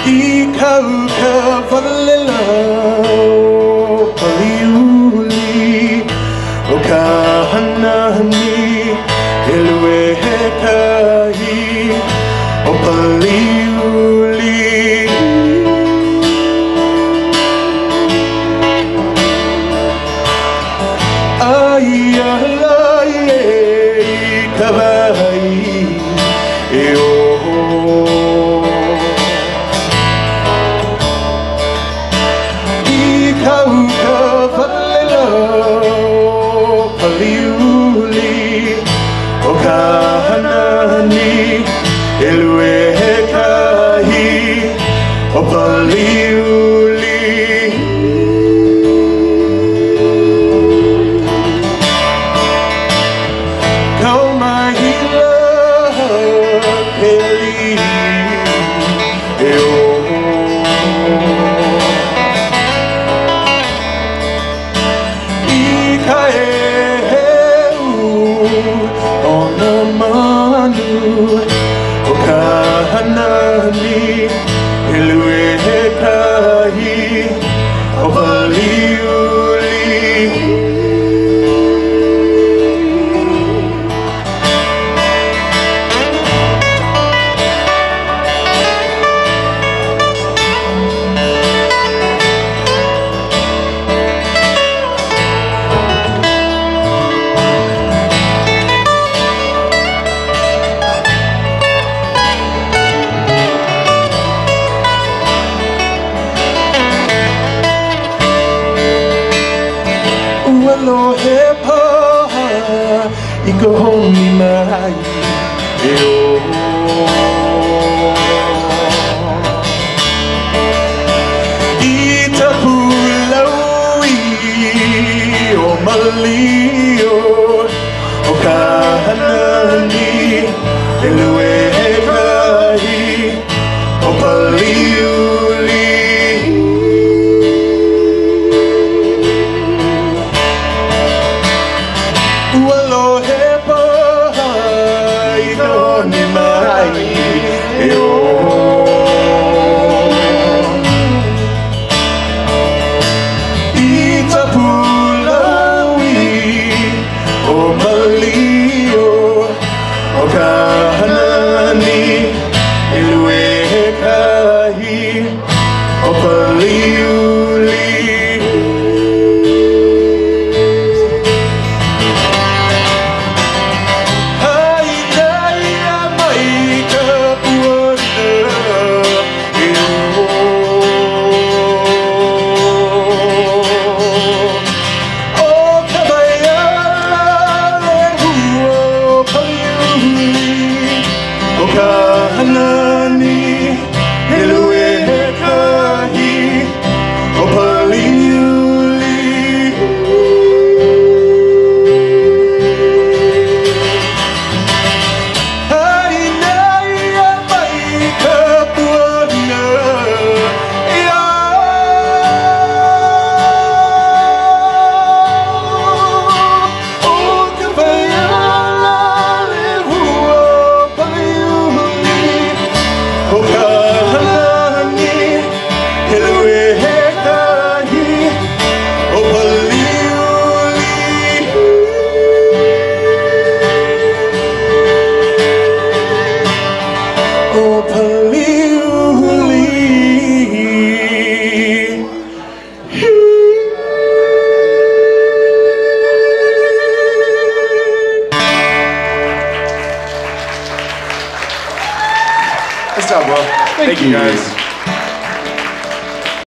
I ka uka walela o Paliuli, o ka hanani e luehekahi o Paliuli. Aia la e i ka wai e o. I ka uka walela o Paliuli, o ka hanani e luehekahi o Paliuli. Kau mahila peli e o. I ka eheu o nā manu, o ka hanani e luehekahi o Paliuli. Ua lohe paha i ka honi mai e o. I Tapulaui o Malio, o ka hanani e luehekahi o Paliuli. Ua lohe paha i ka honi mai e o. I Tapulaui o Malio, o ka hanani e luehekahi o Paliuli. Hainaia mai ka puana e o. O ka waiala le hua o Paliuli, o ka hanani e luehekahi o Paliuli. Hainaia mai ka puana e o. O ka waiala le hua o Paliuli, o ka hanani e luehekahi o Paliuli. O Paliuli. Nice job, Will. Thank you, guys.